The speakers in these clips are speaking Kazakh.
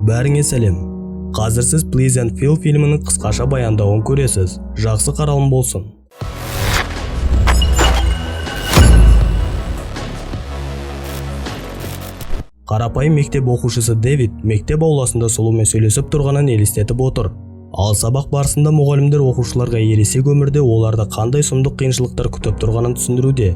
Бәріңе сәлем. Қазір сіз Pleasant фильмінің қысқаша баяндауын көресіз. Жақсы қаралым болсын. Қарапайым мектеп оқушысы Дэвид мектеп ауласында сұлумен сөйлесіп тұрғанын елестетіп отыр. Ал сабақ барысында мұғалімдер оқушыларға ересек өмірде оларды қандай сұмдық қиыншылықтар күтіп тұрғанын түсіндіруде.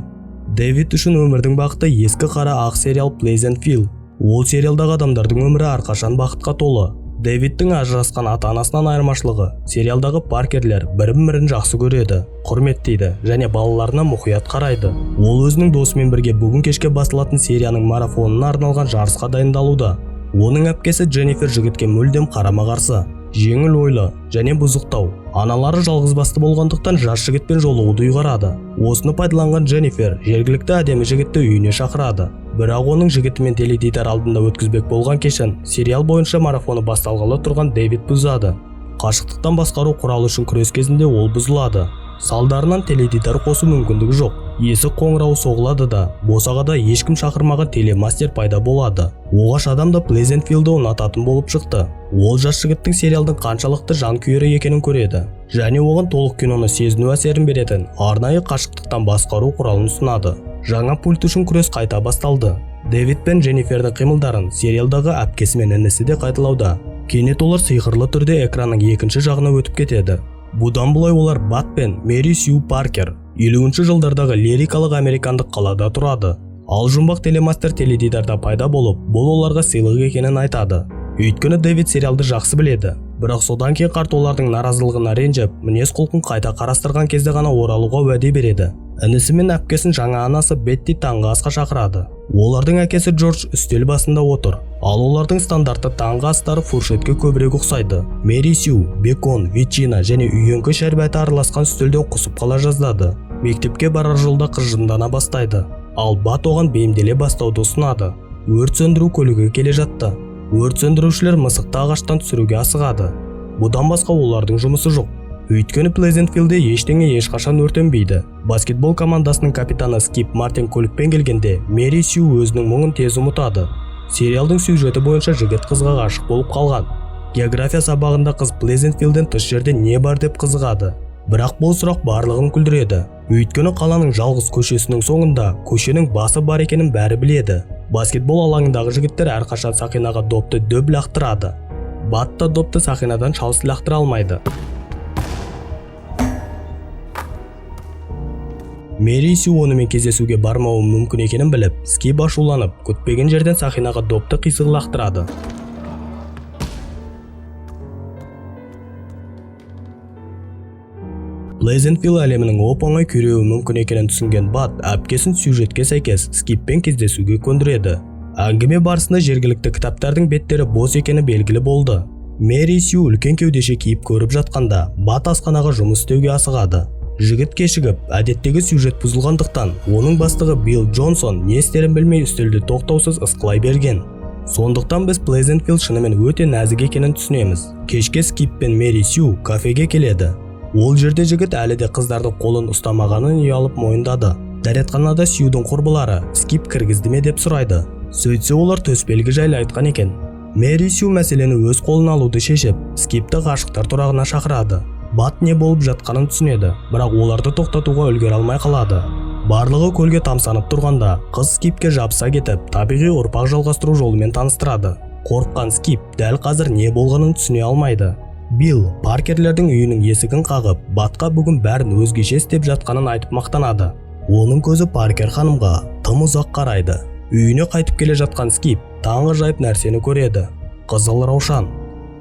Дэвид үшін өмірдің бақыты ескі қара ақ сериал Pleasantville. Ол сериалдағы адамдардың өмірі әрқашан бақытқа толы. Дэвидтің ажырасқан ата-анасынан айырмашылығы, сериалдағы Паркерлер бірін-бірін жақсы көреді, құрметтейді және балаларына мұқият қарайды. Ол өзінің досымен бірге бүгін кешке басталатын серияның марафонына арналған жарысқа дайындалуда. Оның әпкесі Дженнифер жігітке мүлдем қарама-қарсы, жеңіл ойлы және бұзықтау. Аналары жалғызбасты болғандықтан жас жігітпен жолығуды ұйғарады. Осыны пайдаланған Дженнифер жергілікті әдемі жігітті үйіне шақырады. Бірақ оның жігітімен теледидар алдында өткізбек болған кешін сериал бойынша марафоны басталғалы тұрған Дэвид бұзады. Қашықтықтан басқару құралы үшін күрес кезінде ол бұзылады. Салдарынан теледидар қосу мүмкіндігі жоқ. Есік қоңырауы соғылады да, босағада ешкім шақырмаған телемастер пайда болады. Оғаш адам да Плезентвиллді ұнататын болып шықты. Ол жас жігіттің сериалдың қаншалықты жанкүйері екенін көреді және оған толық киноны сезіну әсерін беретін арнайы қашықтықтан басқару құралын ұсынады. Жаңа пульт үшін күрес қайта басталды. Дэвид пен Дженнифердің қимылдарын сериалдағы әпкесі мен інісі де қайталауда. Кенет олар сиқырлы түрде экранның екінші жағына өтіп кетеді. Бұдан бұлай олар Бат пен Мэри Сью Паркер 50 жылдардағы лирикалық американдық қалада тұрады. Ал жұмбақ телемастер теледидарда пайда болып, бұл оларға сыйлық екенін айтады. Өйткені Дэвид сериалды жақсы біледі. Бірақ содан кейін қарт олардың наразылығына ренжіп, мінез құлқын қайта қарастырған кезде ғана оралуға уәде береді. Інісі мен әпкесін жаңа анасы Бетти таңғы асқа шақырады. Олардың әкесі Джордж үстел басында отыр. Ал олардың стандартты таңғы астары фуршетке көбірек ұқсайды. Мэри Сью, бекон, ветчина және үйеңкі шәрбәті араласқан үстелден құсып қала жаздады. Мектепке барар жолда қыз жындана бастайды. Ал Бат оған бейімделе бастауды ұсынады. Өрт сөндіру көлігі келе жатты. Өрт сөндірушілер мысықты ағаштан түсіруге асығады. Бұдан басқа олардың жұмысы жоқ. Өйткені Плезентвиллде ештеңе ешқашан өртенбейді. Баскетбол командасының капитаны Скип Мартин көлікпен келгенде Мэри Сью өзінің мұңын тез ұмытады. Сериалдың сюжеті бойынша жігіт қызға ғашық болып қалған. География сабағында қыз Плезентвиллден тыс жерде не бар деп қызығады. Бірақ бұл сұрақ барлығын күлдіреді. Өйткені қаланың жалғыз көшесінің соңында көшенің басы бар екенін бәрі біледі. Баскетбол алаңындағы жігіттер әрқашан сақинаға допты дөп лақтырады. Бат та допты сақинадан шалыс лақтыра алмайды. Мэри Сью онымен кездесуге бармауы мүмкін екенін біліп, Скип ашуланып, күтпеген жерден сақинаға допты қисық лақтырады. Плезентвилл әлемінің оп-оңай күйреуі мүмкін екенін түсінген Бат әпкесін сюжетке сәйкес Скиппен кездесуге көндіреді. Әңгіме барысында жергілікті кітаптардың беттері бос екені белгілі болды. Мэри Сью үлкен кеудеше киіп көріп жатқанда, Бат асханаға жұмыс істеуге асығады. Жігіт кешігіп, әдеттегі сюжет бұзылғандықтан, оның бастығы Билл Джонсон не істерін білмей үстелде тоқтаусыз ысқылай берген. Сондықтан біз Плезентвилл шынымен өте нәзік екенін түсінеміз. Кешке Скип пен Мэри Сью кафеге келеді. Ол жерде жігіт әлі де қыздардың қолын ұстамағанын ұялып мойындады. Дәретханада Сьюдің құрбылары Скип кіргізді ме деп сұрайды. Сөйтсе олар төсбелгі жайлы айтқан екен. Мэри Сью мәселені өз қолына алуды шешіп, Скипті ғашықтар тұрағына шақырады. Бат не болып жатқанын түсінеді, бірақ оларды тоқтатуға үлгере алмай қалады. Барлығы көлге тамсанып тұрғанда, қыз Скипке жабыса кетіп, табиғи ұрпақ жалғастыру жолымен таныстырады. Қорыққан Скип дәл қазір не болғанын түсіне алмайды. Билл Паркерлердің үйінің есігін қағып, Батқа бүгін бәрін өзгеше істеп жатқанын айтып мақтанады. Оның көзі Паркер ханымға тым ұзақ қарайды. Үйіне қайтып келе жатқан Скип таңғажайып нәрсені көреді. Қызыл раушан.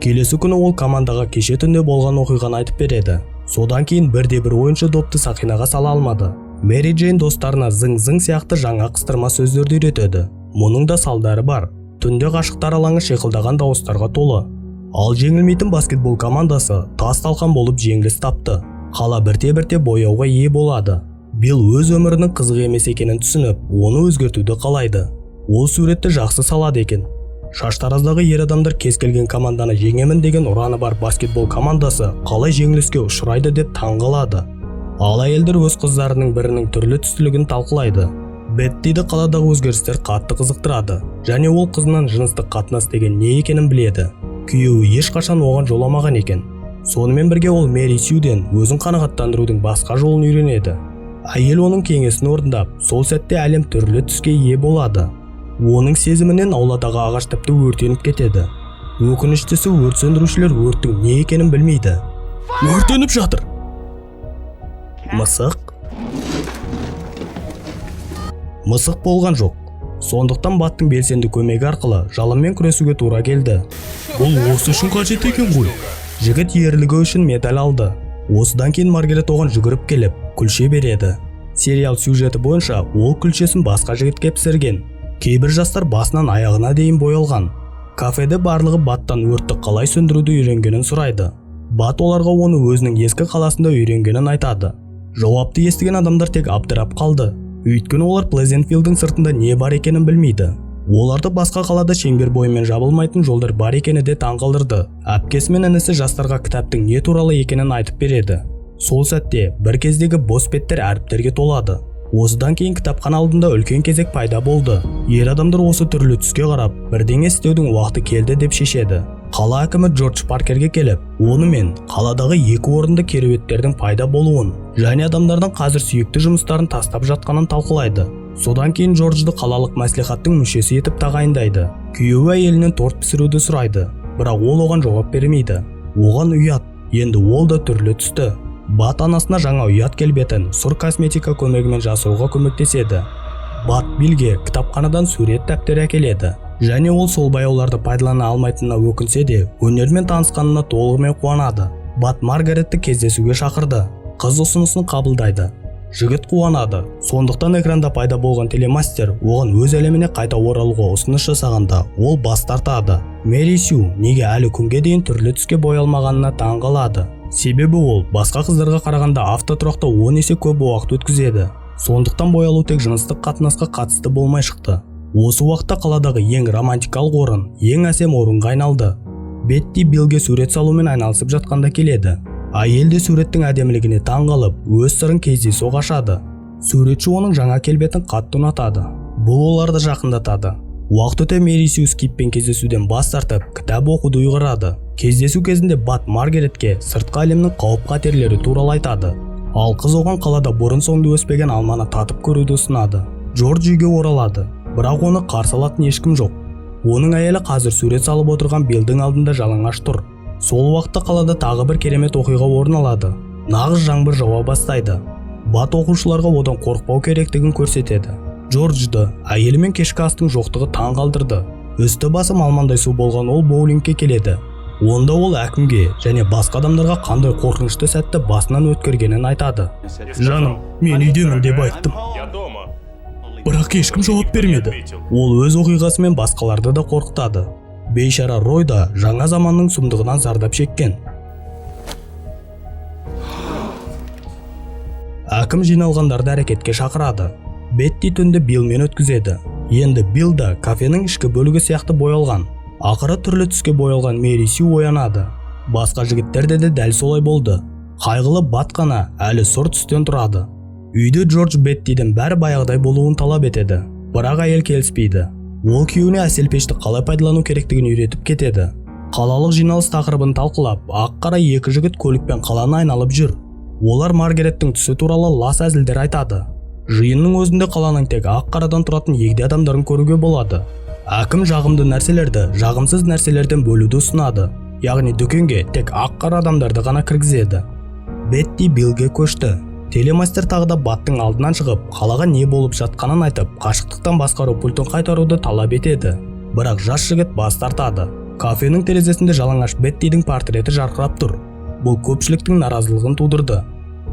Келесі күні ол командаға кеше түнде болған оқиғаны айтып береді. Содан кейін бірде-бір ойыншы допты сақинаға сала алмады. Мэри Джейн достарына зың-зың сияқты жаңа қыстырма сөздерді үйретеді. Мұның да салдары бар. Түнде ғашықтар алаңы шиқылдаған дауыстарға толы. Ал жеңілмейтін баскетбол командасы тас талқан болып жеңіліс тапты. Қала бірте-бірте бояуға ие болады. Билл өз өмірінің қызық емес екенін түсініп, оны өзгертуді қалайды. Ол суретті жақсы салады екен. Шаштараздағы ер адамдар кез келген команданы жеңемін деген ұраны бар баскетбол командасы қалай жеңіліске ұшырайды деп таңғалады. Ал әйелдер өз қыздарының бірінің түрлі түстілігін талқылайды. Беттиді қаладағы өзгерістер қатты қызықтырады және ол қызынан жыныстық қатынас деген не екенін біледі. Күйеуі ешқашан оған жоламаған екен. Сонымен бірге ол Мэри Сьюден өзін қанағаттандырудың басқа жолын үйренеді. Әйел оның кеңесін орындап, сол сәтте әлем түрлі түске ие болады. Оның сезімінен ауладағы ағаш тіпті өртеніп кетеді. Өкініштісі, өрт сөндірушілер өрттің не екенін білмейді. Өртеніп жатыр. Мысық? Мысық болған жоқ. Сондықтан Баттың белсенді көмегі арқылы жалынмен күресуге тура келді. Бұл осы үшін қажет екен ғой. Жігіт ерлігі үшін медаль алды. Осыдан кейін Маргарет оған жүгіріп келіп, күлше береді. Сериал сюжеті бойынша ол күлшесін басқа жігітке пісірген. Кейбір жастар басынан аяғына дейін боялған. Кафеде барлығы Баттан өртті қалай сөндіруді үйренгенін сұрайды. Бат оларға оны өзінің ескі қаласында үйренгенін айтады. Жауапты естіген адамдар тек абдырап қалды. Өйткені олар Плезентвиллдің сыртында не бар екенін білмейді. Оларды басқа қалада шеңбер бойымен жабылмайтын жолдар бар екені де таңғалдырды. Әпкесі мен інісі жастарға кітаптың не туралы екенін айтып береді. Сол сәтте бір кездегі бос беттер әріптерге толады. Осыдан кейін кітапхана алдында үлкен кезек пайда болды. Ер адамдар осы түрлі түске қарап, бірдеңе істеудің уақыты келді деп шешеді. Қала әкімі Джордж Паркерге келіп, онымен қаладағы екі орынды кереуеттердің пайда болуын және адамдардың қазір сүйікті жұмыстарын тастап жатқанын талқылайды. Содан кейін Джорджды қалалық мәслихаттың мүшесі етіп тағайындайды. Күйеуі әйелінен торт пісіруді сұрайды, бірақ ол оған жауап бермейді. Оған ұят, енді ол да түрлі түсті. Бат анасына жаңа ұят келбетін сұр косметика көмегімен жасыруға көмектеседі. Бат Биллге кітапханадан сурет дәптері әкеледі. Және ол сол бояуларды пайдалана алмайтынына өкінсе де, өнермен танысқанына толығымен қуанады. Бат Маргаретті кездесуге шақырды. Қыз ұсынысын қабылдайды. Жігіт қуанады. Сондықтан экранда пайда болған телемастер оған өз әлеміне қайта оралуға ұсыныс жасағанда, ол бас тартады. Мэри Сью неге әлі күнге дейін түрлі түске боялмағанына таң қалады. Себебі ол басқа қыздарға қарағанда автотұрақта 10 есе көп уақыт өткізеді. Сондықтан боялу тек жыныстық қатынасқа қатысты болмай шықты. Осы уақытта қаладағы ең романтикалық орын, ең әсем орынға айналды. Бетти Биллге сурет салумен айналысып жатқанда келеді. Әйел де суреттің әдемілігіне таң қалып, өз сырын кездейсоқ ашады. Суретші оның жаңа келбетін қатты ұнатады. Бұл оларды жақындатады. Уақыт өте Мэри Сью Скиппен кездесуден бас тартып, кітап оқуды ұйғарады. Кездесу кезінде Бат Маргаретке сыртқы әлемнің қауіп-қатерлері туралы айтады. Ал қыз оған қалада бұрын соңды өспеген алманы татып көруді ұсынады. Джордж үйге оралады, бірақ оны қарсы алатын ешкім жоқ. Оның әйелі қазір сурет салып отырған Биллдің алдында жалаңаш тұр. Сол уақытта қалада тағы бір керемет оқиға орын алады. Нағыз жаңбыр жауа бастайды. Бат оқушыларға одан қорықпау керектігін көрсетеді. Джорджды әйелімен кешкі астың жоқтығы таң қалдырды. Үсті басы малмандай су болған ол боулингке келеді. Онда ол әкімге және басқа адамдарға қандай қорқынышты сәтті басынан өткергенін айтады. Жаным, мен үйдемін деп айттым. Я дома. Бірақ ешкім жауап бермеді. Ол өз оқиғасымен басқаларды да қорқытады. Бейшара Рой да жаңа заманның сұмдығынан зардап шеккен. Әкім жиналғандарды әрекетке шақырады. Бетти түнді Биллмен өткізеді. Енді Билл да кафенің ішкі бөлігі сияқты боялған. Ақыры түрлі түске боялған Мэри Сью оянады. Басқа жігіттерде де дәл солай болды. Қайғылы Бат қана әлі сұр түстен тұрады. Үйде Джордж Беттиден бәрі баяғыдай болуын талап етеді. Бірақ әйел келіспейді. Ол күйеуіне әсел пешті қалай пайдалану керектігін үйретіп кетеді. Қалалық жиналыс тақырыбын талқылап, ақ-қара екі жігіт көлікпен қаланы айналып жүр. Олар Маргареттің түсі туралы лас әзілдер айтады. Жиынның өзінде қаланың тек ақ-қарадан тұратын егде адамдарын көруге болады. Әкім жағымды нәрселерді жағымсыз нәрселерден бөлуді ұсынады. Яғни дүкенге тек ақ-қара адамдарды ғана кіргізеді. Бетти Биллге көшті. Телемастер тағы да Баттың алдынан шығып, қалаға не болып жатқанын айтып, қашықтықтан басқару пультін қайтаруды талап етеді. Бірақ жас жігіт бас тартады. Кафенің терезесінде жалаңаш Беттидің портреті жарқырап тұр. Бұл көпшіліктің наразылығын тудырды.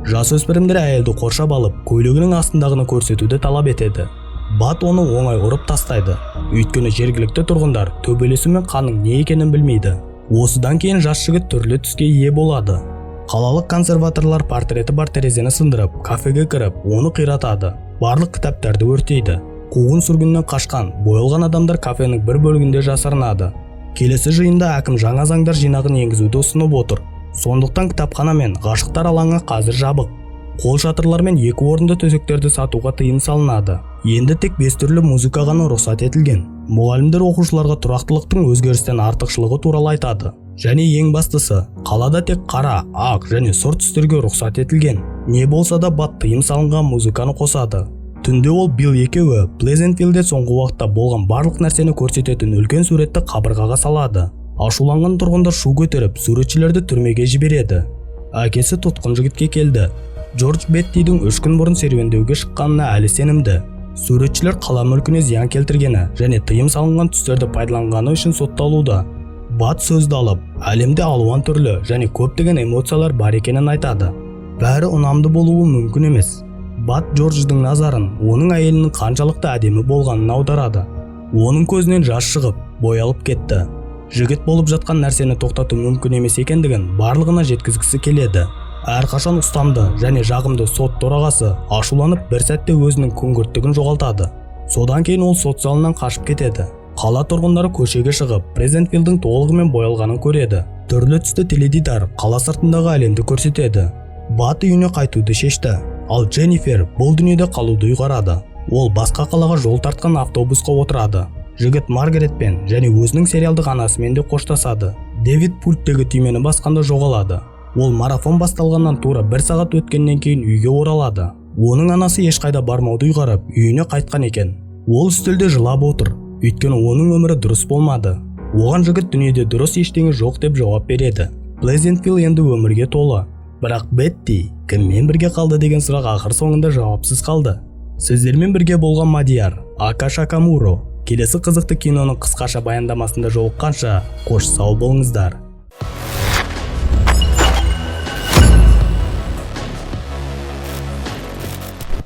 Жасөспірімдер әйелді қоршап алып, көйлегінің астындағыны көрсетуді талап етеді. Бат оны оңай ұрып тастайды. Өйткені жергілікті тұрғындар төбелесу мен қанның не екенін білмейді. Осыдан кейін жас жігіт түрлі түске ие болады. Қалалық консерваторлар портреті бар терезені сындырып, кафеге кіріп, оны қиратады. Барлық кітаптарды өртейді. Қуғын сүргіннен қашқан, боялған адамдар кафенің бір бөлігінде жасырынады. Келесі жиында әкім жаңа заңдар жинағын енгізуді ұсынып отыр. Сондықтан кітапхана мен ғашықтар алаңы қазір жабық. Қол шатырлар мен екі орынды төсектерді сатуға тыйым салынады. Енді тек 5 түрлі музыка ғана рұқсат етілген. Мұғалімдер оқушыларға тұрақтылықтың өзгерістен артықшылығы туралы айтады. Және ең бастысы, қалада тек қара, ақ және сұр түстерге рұқсат етілген. Не болса да, Бат тыйым салынған музыканы қосады. Түнде ол Билл екеуі Плезентвиллде соңғы уақытта болған барлық нәрсені көрсететін үлкен суретті қабырғаға салады. Ашуланған тұрғындар шу көтеріп, суретшілерді түрмеге жібереді. Әкесі тұтқын жігітке келді. Джордж Беттидің 3 күн бұрын серуендеуге шыққанына әлі сенімді. Суретшілер қала мүлкіне зиян келтіргені және тыйым салынған түстерді пайдаланғаны үшін сотталуда. Бат сөзді алып, әлемде алуан түрлі және көптеген эмоциялар бар екенін айтады. Бәрі ұнамды болуы мүмкін емес. Бат Джордждың назарын оның әйелінің қаншалықты әдемі болғанын аударады. Оның көзінен жас шығып, боялып кетті. Жігіт болып жатқан нәрсені тоқтату мүмкін емес екендігін барлығына жеткізгісі келеді. Әрқашан ұстамды және жағымды сот төрағасы ашуланып, бір сәтте өзінің күңгірттігін жоғалтады. Содан кейін ол сот залынан қашып кетеді. Қала тұрғындары көшеге шығып, Плезентвиллдің толығымен боялғанын көреді. Түрлі түсті теледидар қала сыртындағы әлемді көрсетеді. Бат үйіне қайтуды шешті, ал Дженнифер бұл дүниеде қалуды ұйғарады. Ол басқа қалаға жол тартқан автобусқа отырады. Жігіт Маргаретпен және өзінің сериалдық анасымен де қоштасады. Дэвид пульттегі түймені басқанда жоғалады. Ол марафон басталғаннан тура бір сағат өткеннен кейін үйге оралады. Оның анасы ешқайда бармауды ұйғарып, үйіне қайтқан екен. Ол үстелде жылап отыр, өйткені оның өмірі дұрыс болмады. Оған жігіт дүниеде дұрыс ештеңе жоқ деп жауап береді. Плезентвилл енді өмірге толы, бірақ Бетти кіммен бірге қалды деген сұрақ ақыр соңында жауапсыз қалды. Сіздермен бірге болған Мадияр Акаша Камуро. Келесі қызықты киноның қысқаша баяндамасында жолыққанша, қош сау болыңыздар.